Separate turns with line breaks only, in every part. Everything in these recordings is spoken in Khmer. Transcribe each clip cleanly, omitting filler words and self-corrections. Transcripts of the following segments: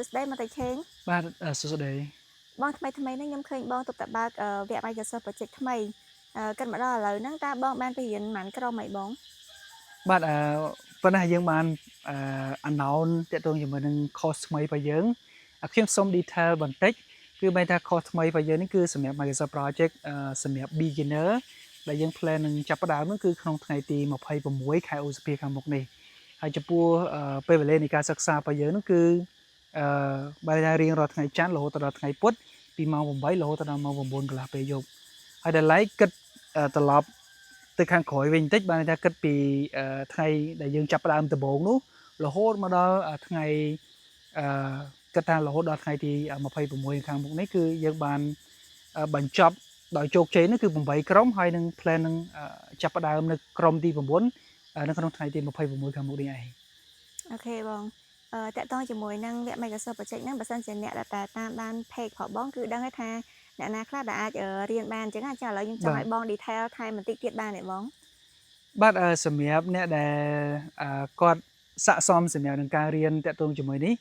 សួស្តីមកតិចឆេង
បាទសួស្តី
បងថ្មីថ្មីនេះខ្ញុំឃើញបងទើបតែបើកវគ្គ Microsoft Project ថ្មីគិតមកដល់ឥឡូវហ្នឹងតើបងបានទៅរៀនប៉ុន្មានក្រុមអីបង
បាទប៉ុន្តែយើងបានannounce ទាក់ទងជាមួយនឹង course ថ្មីរបស់យើងខ្ញុំសូម detail បន្តិចគឺមានថា course ថ្មីរបស់យើងនេះគឺសម្រាប់ Microsoft Project សម្រាប់ beginner ដែលយើង plan នឹងចាប់ផ្ដើមនោះគឺក្នុងថ្ងៃទី26ខែឧសភាខាងមុខនេះហើយចំពោះពេលវេលានៃការសិក្សារបស់យើងនោះគឺបើថារៀងរាល់ថ្ងៃច័ន្ទរហូតដល់ថ្ងៃពុធពីម៉ោង8រហូតដល់ម៉ោង9កន្លះពេលយប់ហើយដល់ឡែកគិតត្រឡប់ទៅខាងក្រោយវិញបន្តិចបានន័យថាគិតពីថ្ងៃដែលយើងចាប់ផ្ដើមដំបូងនោះរហូតមកដល់ថ្ងៃគិតថារហូតដល់ថ្ងៃទី26ខាងមុខនេះគឺយើងបានបញ្ចប់ដោយជោគជ័យនោះគឺ8ក្រុមហើយនឹង plan នឹងចាប់ផ្ដើមនៅក្រុមទី9នៅក្នុងថ្ងៃទី26ខាងមុខនេះឯង
OK បងទាក់ទងជាមួយនឹងវគ្គ Microsoft Project ហ្នឹងបើសិនជាអ្នកដែលតែតាមដាន page របស់បងគឺដឹងហើយថាអ្នកណាខ្លះដែលអាចរៀនបានអញ្ចឹងចាឥឡូវខ្ញុំចង់ឲ្យបង detail ថែមបន្តិចទៀតបានទេបង
បាទសម្រាប់អ្នកដែលគាត់ស័ក្តិសមសម្រាប់នឹងការរៀនទាក់ទងជាមួយនេះ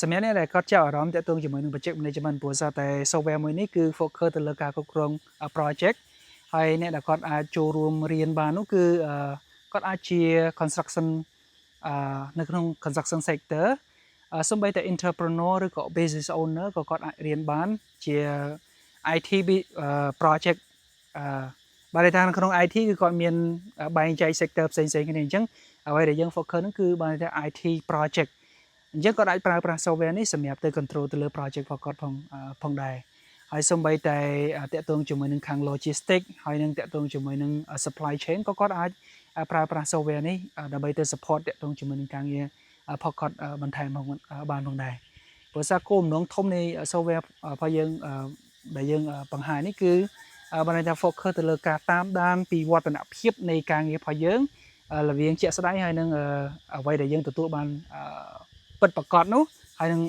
សម្រាប់អ្នកដែលគាត់ចាប់អារម្មណ៍ទាក់ទងជាមួយនឹង project management ព្រោះសារតែ software មួយនេះគឺ focus ទៅលើការគ្រប់គ្រង project ហើយអ្នកដែលគាត់អាចចូលរួមរៀនបាននោះគឺគាត់អាចជា construction នៅក្នុង construction sector សូម្បីតែ entrepreneur ឬក៏ business owner ក៏គាត់អាចរៀនបានជា IT project បើន័យថានៅក្នុង IT គឺគាត់មានបែងចែក sector ផ្សេងៗគ្នាអញ្ចឹងអ្វីដែលយើង focus ហ្នឹងគឺបានន័យថា IT project អញ្ចឹងគាត់អាចប្រើប្រាស់ software នេះសម្រាប់ទៅ control ទៅលើ project របស់គាត់ផងដែរហើយសូម្បីតែទាក់ទងជាមួយនឹងខាង logistics ហើយនឹងទាក់ទងជាមួយនឹង supply chain ក៏គាត់អាចប្រើប្រាស់ software នេះដើម្បីទៅ support ទាក់ទងជាមួយនឹងការងារ របស់គាត់បន្ថែមផងបានផងដែរព្រោះសារគោលបំណងធំនៃ software របស់យើងដែលយើងបង្ហាញនេះគឺបានន័យថា focus ទៅលើការតាមដានពីវឌ្ឍនភាពនៃការងាររបស់យើងរវាងជាក់ស្ដែងហើយនឹងអ្វីដែលយើងទទួលបានពិតប្រាកដនោះហើយនឹង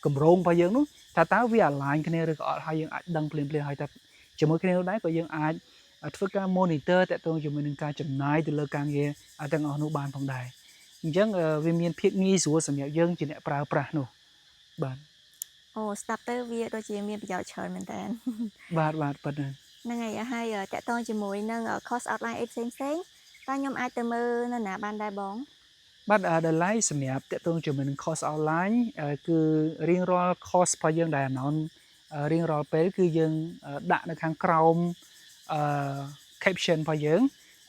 គម្រោងរបស់យើងនោះថាតើវា align គ្នាឬក៏អត់ហើយយើងអាចដឹងភ្លាមៗហើយតែជាមួយគ្នានោះដែរក៏យើងអាចធ្វើការ monitor ទាក់ទងជាមួយនឹងការចំណាយទៅលើការងារទាំងអស់នោះបានផងដែរអញ្ចឹងវាមានភាពងាយស្រួលសម្រាប់យើងជាអ្នកប្រើប្រាស់នោះបាទ
អូស្ដាប់ទៅវាដូចជាមានប្រយោជន៍ច្រើនមែនតើ
បាទបាទប៉ិតណាស់
ហ្នឹងហើយហើយទាក់ទងជាមួយនឹង course outline អីផ្សេងផ្សេងតើខ្ញុំអាចទៅមើលនៅណាបានដែរបង
បាទដល់ឡែកសម្រាប់ទាក់ទងជាមួយនឹង course outline គឺរៀងរាល់ course របស់យើងដែល announce រៀងរាល់ពេលគឺយើងដាក់នៅខាងក្រោមអឺ caption របស់យើង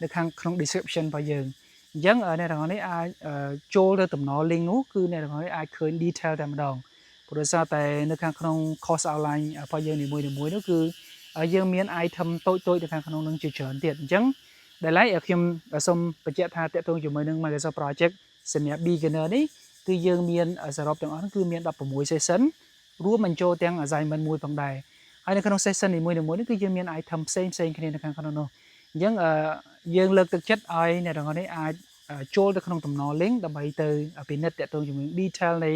នៅខាងក្នុង description របស់យើងអញ្ចឹងអ្នកទាំងអស់នេះអាចចូលទៅតំណ link នោះគឺអ្នកទាំងអស់នេះអាចឃើញ detail តែម្ដងព្រោះសារតែនៅខាងក្នុង course outline របស់យើងនីមួយៗនោះគឺយើងមាន item តូចៗនៅខាងក្នុងនឹងជាច្រើនទៀតអញ្ចឹងដែលឡែកខ្ញុំសូមបញ្ជាក់ថាទាក់ទងជាមួយនឹង Microsoft Project សម្រាប់ beginner នេះគឺយើងមានសរុបទាំងអស់គឺមាន16 session រួមបញ្ចូលទាំង assignment មួយផងដែរហើយនៅក្នុង session នីមួយៗនេះគឺយើងមាន item ផ្សេងផ្សេងគ្នានៅខាងក្នុងនោះអញ្ចឹងយើងលើកទឹកចិត្តឲ្យអ្នកទាំងអស់នេះអាចចូលទៅក្នុងតំណ link ដើម្បីទៅពិនិត្យទាក់ទងជាមួយ detail នៃ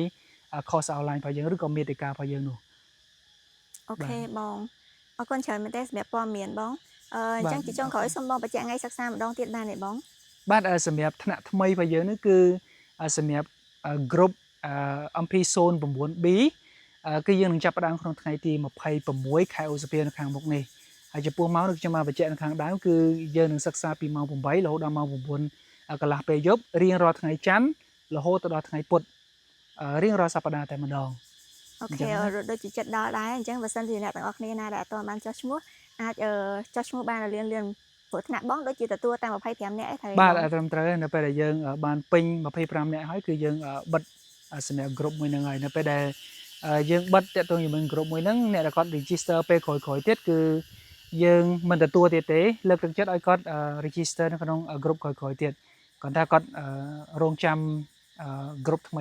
course outline របស់យើងឬក៏មាតិការបស់យើងនោះ
OK បងអរគុណច្រើនមែនទែនសម្រាប់ព័ត៌មានបងអញ្ចឹងជាចុងក្រោយសូមបងបញ្ជាក់ថ្ងៃសិក្សាម្ដងទៀតបានទេបង
បាទសម្រាប់ថ្នាក់ថ្មីរបស់យើងនេះគឺសម្រាប់ group MP09B គឺយើងនឹងចាប់ផ្ដើមក្នុងថ្ងៃទី26ខែឧសភានៅខាងមុខនេះហើយចំពោះម៉ោងនេះខ្ញុំបានបញ្ជាក់នៅខាងដើមគឺយើងនឹងសិក្សាពីម៉ោង8រហូតដល់ម៉ោង9កន្លះពេលយប់រៀងរាល់ថ្ងៃច័ន្ទ រហូតទៅដល់ថ្ងៃពុធរៀងរាល់សប្តាហ៍តែម្ដង
អូ
អញ្
ខេ
ចឹងណា
ដូចជាចិត្តដល់ដែរអញ្ចឹងបើសិនជាអ្នកទាំងអស់គ្នាណាដែលអត់ទាន់បានចុះឈ្មោះអាចចុះឈ្មោះបានលឿនលឿនព្រោះថ្នាក់បងដូចជាទទួលតែ25នាក់ឯងត្រូវទេ
បាទ
បង
ត្រឹមត្រូវហើយនៅពេលដែលយើងបានពេញ25នាក់ហើយគឺយើងបិទសម្រាប់ group មួយហ្នឹងហើយនៅពេលដែលយើងបិទទាក់ទងជាមួយ group មួយហ្នឹងអ្នកដែលគាត់ register ពេលក្រោយៗទៀតគឺយើងមិនទទួលទៀតទេលើកទឹកចិត្តឲ្យគាត់ register នៅក្នុង group ក្រោយៗទៀតគាត់ថាគាត់រងចាំ group ថ្មី